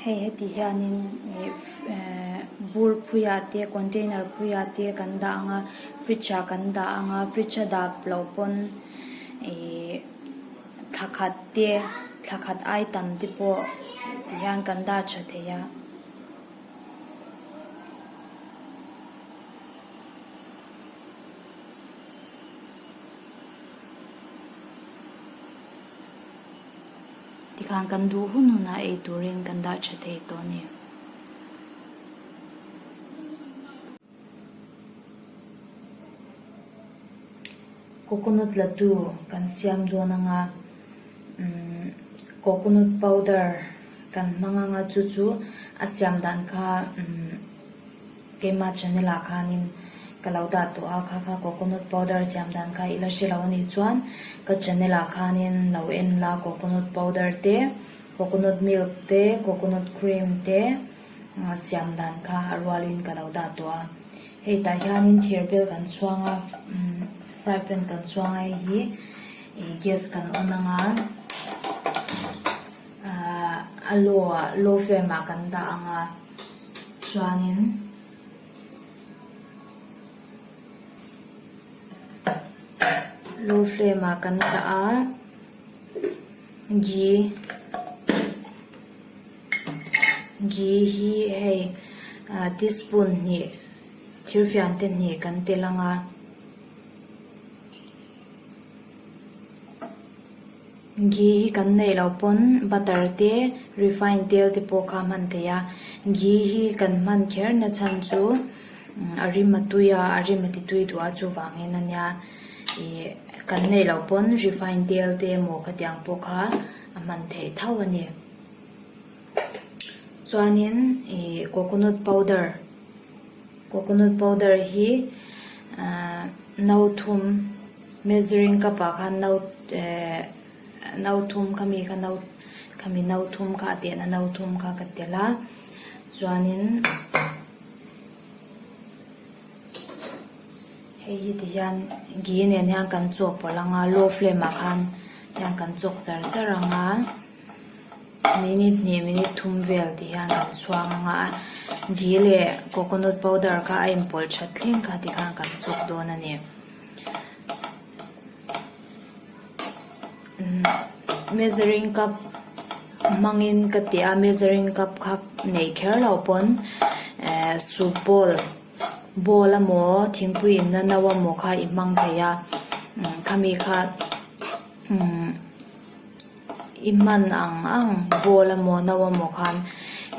Hei heti hianin ih ehh bur phuiah te container phuiah te kan dah ang a fridge ah kan dah ang a fridge a dah loh pawn ihh thla khat te thla khat ai tam te pawh ti hian kan dah tha thei a. Tikhan kan duh hun hunah ei turin kan dah tha thei tawh a ni. Coconut laddu kan siam dawn anga umm coconut powder kan hmang anga chu chu a siam dan kha umm keima channel ah khanin ka lo dah tawh a kha kha coconut powder siam dan kha i la hre lo anih chuan ka channel ah khanin lo en la coconut powder te coconut milk te coconut cream te siam dan kha a rualin ka lo dah tawh a hei tah hianin thir bel kan chhuang a fry pan kan chhuang a hei hi ih gas kan on ang a ahh a low ah low flame ah kan dah ang a chuanin low flame ah kan dah a ghee. Ghee hi hei ah teaspoon hnih thil fian te hnih kan tel ang a ghee hi kan neih loh pawn butter te refined tel te pawh kha a hman theih a ghee hi kan hman kher na chhan chu a rim a tui a a rim a ti tui duh a chuvangin a nia ih kan neih loh pawn refined tel te emaw khatiang pawh kha a hman theih tho a ni. Chuanin ih coconut powder coconut powder hi ahh no thum measuring cup ah khan no ehh no thum khami kha no khami no thum kha a tehna no thum kha ka telh a chuanin hei hi ti hian ghee nen hian kan chawk pawlh ang a low flame ah khan hian kan chawk char char ang a. Minute hnih minute thum vel ti hian kan chhuang ang a, ghee leh coconut powder kha a inpawlh that thleng kha ti khan kan chawk dawn a ni. Measuring cup hmangin ka ti a, measuring cup kha neih kher loh pawn eh soup bowl bowl emaw thingpui inna no emaw kha i hmang thei a, khami kha umm. I hman ang ang bowl emaw no emaw khan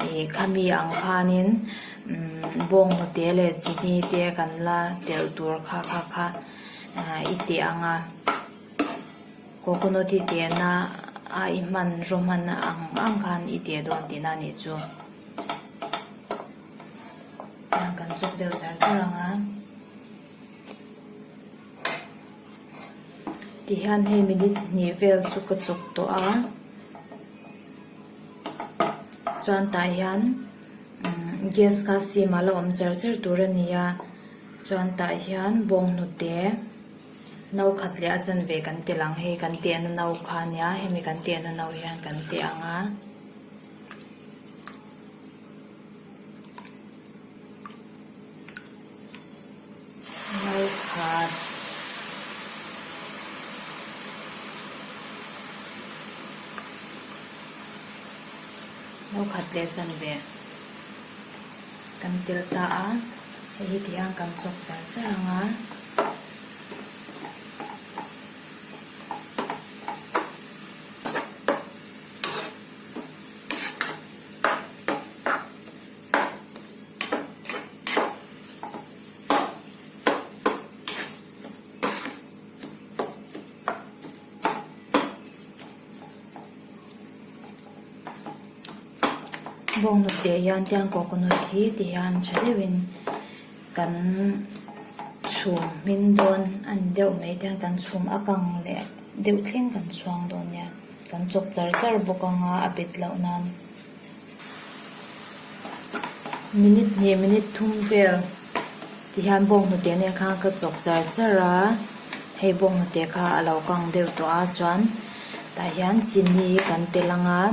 ih khami ang khanin umm bawnghnute leh chini te kan la telh tur kha kha kha ah i teh ang a coconut i tehna a i hman raw hman ang ang khan i teh dawn tihna a nih chu tiang kan chawk deuh char char ang a. Tihian hei minute hnih vel chu ka chawk tawh a chuan tah hian umm gas kha sim a la awm char char tur a ni a chuan tah hian bawnghnute no khat leh a chanve kan telh ang hei kan tehna no kha a nia hemi kan tehna no hian kan teh ang a. No khat no khat leh chanve kan tel ta a hei hi tihian kan chawk char char ang a. Bawnghnute hian tiang coconut hi ti hian tha deuhin kan chhum hmin dawn a ni deuh mai tiang kan chhum a kang leh deuh thleng kan chhuang dawn nia kan chawk char char bawk ang a a bet loh nan. Minute hnih minute thum vel ti hian bawnghnute nen khan ka chawk char char a hei bawnghnute kha a lo kang deuh tawh a chuan tah hian chini kan tel ang a.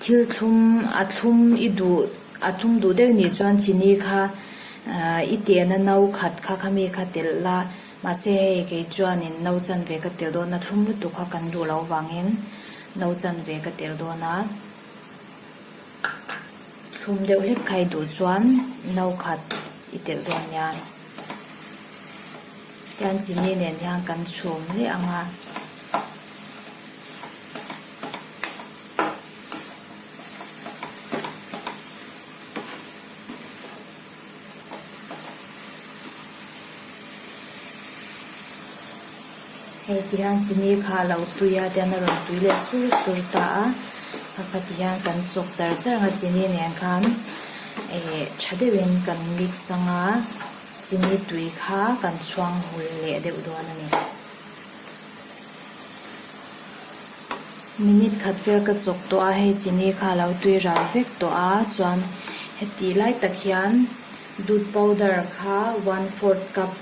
Thil thlum a thlum i duh a thlum duh deuh nih chuan chini kha i tehna no khat kha khami kha telh la mahse hei kei chuanin no chanve ka telh dawn a thlum lutuk kha kan duh loh vangin no chanve ka telh dawn a. Thlum deuh hlek kha i duh chuan no khat i telh dawn nia. Tian chini nen hian kan chhum leh ang a. Hei ti hian chini kha a lo tui a tian a rawn tui leh sur sur ta a a kha ti hian kan chawk char char ang a chini nen khan eh tha deuhin kan mix ang a chini tui kha kan chhuang hul leh deuh dawn a ni. Minute khat vel ka chawk tawh a hei chini kha a lo tui ral vek tawh a chuan heti lai tak hian dut powder kha one fourth cup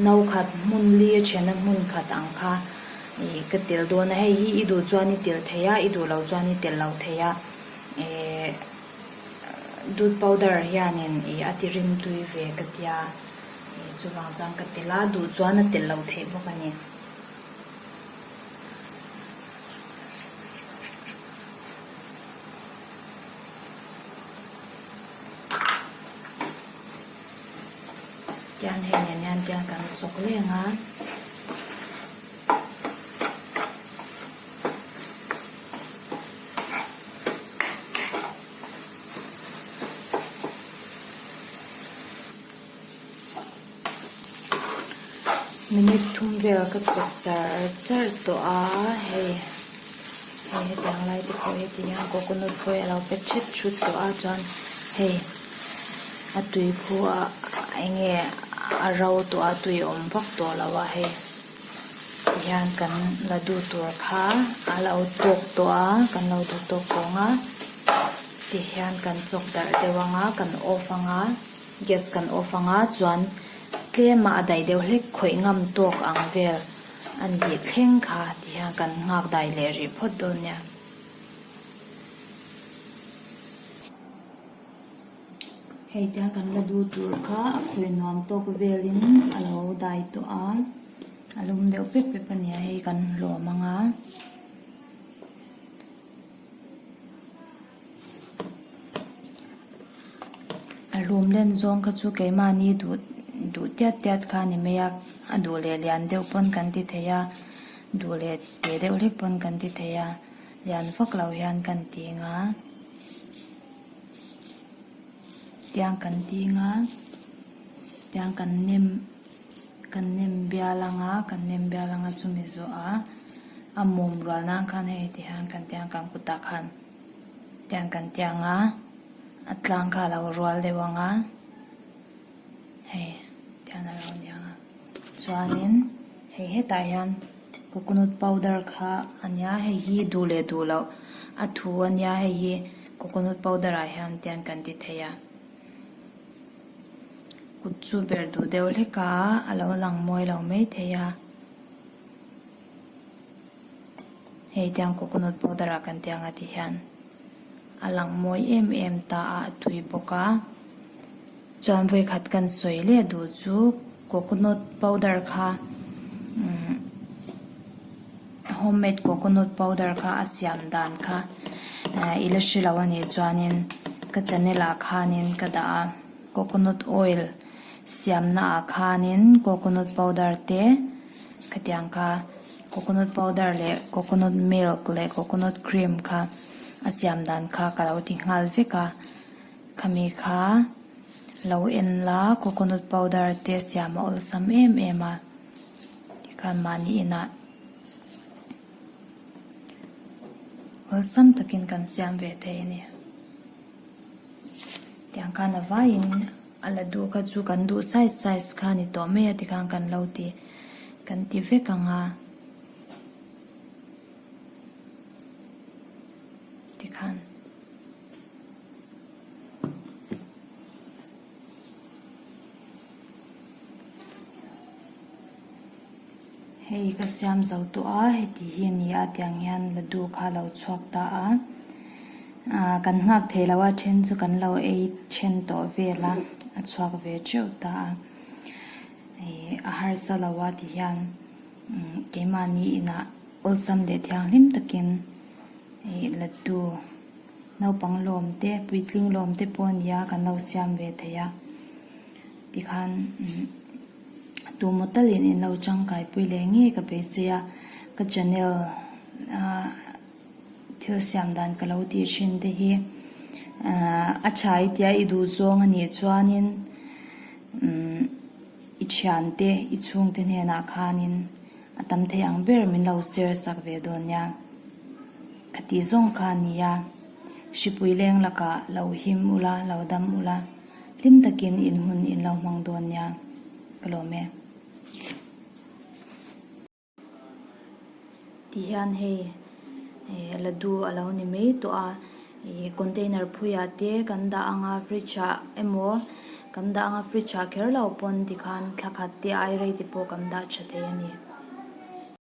no khat hmun li a thena hmun khat ang kha ih ka tel dawn a hei hi i duh chuan i tel thei a i duh loh chuan i tel lo thei a eh dut powder hianin ih a ti rim tui ve ka tia ih chuvang chuan ka tel a duh chuan a tel lo theih bawk a ni. Tian hei nen hian tiang kan chawk leng a. Minute thum vel ka chawk char char tawh a hei hei hetiang lai te pawh heti hian coconut pawh hi a lo pet thet thut tawh a chuan hei a tui khu a eng nge a ro tawh a tui a awm vak tawh lo a hei tihian kan la duh tur kha a lo tawk tawh a kan lo duh tawk tawh ang a tihian kan chawk darh deuh ang a kan off ang a. Gas kan off anga chuan tlema a daih deuh hlek khawih ngam tawk ang vel a nih thleng kha ti hian kan nghak dai leh rih phawt dawn nia. Hei tia kan la duh tur kha a khawih nuam tawk velin a lo dai tawh a, a lum deuh pep pep a nia hei kan hlawm anga. A hlum len zawng kha chu keimahni duh duh tiat tiat kha a ni mai a a duh leh lian deuh pawn kan ti thei a duh leh teh deuh hlek pawn kan ti thei a lian vak lo hian kan ting a tiang kan ting a tiang kan nem kan nem bial ang a kan nem bial ang a chumi zawh a a mawm rual nan khan hei ti hian kan tiang kan kutah khan tiang kan tiang a a tlang kha a lo rual deuh ang a hei tiang a lo ni ang a chuanin hei hetah hian coconut powder kha a nia hei hi duh leh duh loh a thu a nia hei hi coconut powder ah hian tiang kan ti thei a. Kut chu ber duh deuh hlek a, a lo lang mawi lo mai thei a. Hei tiang coconut powder ah kan ti ang a ti hian a lang mawi em em ta a, a tui bawk a. Chuan vawikhat kan sawi leh duh chu coconut powder kha umm homemade coconut powder kha a siam dan kha i la hre lo a nih chuanin ka channel ah khanin ka dah a coconut oil siamna ah khanin coconut powder te khatiang kha coconut powder leh coconut milk leh coconut cream kha a siam dan kha ka lo ti nghal vek a khami kha lo en la coconut powder te siam a awlsam em em a. Tikhan mahni inah awlsam takin kan siam ve thei a ni. Tiang khan a vaiin a la duh kha chu kan duh size size kha a ni tawh mai a tikhan kan lo ti kan ti vek ang a tikhan. Hei ka siam zo tawh a heti hi a ni a tiang hian laddu kha a lo chhuak ta a. Kan nghak thei lo a, then chu kan lo ei then tawh vel a, a chhuak ve teuh ta a. Ih a harsa lo a ti hian keimahni inah awlsam leh thianghlim takin ih laddu naupang lawm te puitling lawm te pawh a nia kan lo siam ve thei a tikhan tumaw talin in lo tangkai pui leh ngei ka beisei a ka channel ah thil siam dan ka lo tih thin te hi ahh a tha i tia i duh zawng a nih chuanin umm i thiante i chhungte hnenah khanin a tam thei ang ber min lo share sak ve dawn nia khati zawng kha a ni a hripui leng lakah lo him ula lo dam ula hlim takin in hun in lo hmang dawn nia ka lawm e. Ti hian hei eh laddu a lo ni mai tawh a ih container phuiah te kan dah ang a fridge ah emaw kan dah ang a fridge ah kher lo pawn tikhan thla khat te ai rei te pawh kan dah tha thei a ni.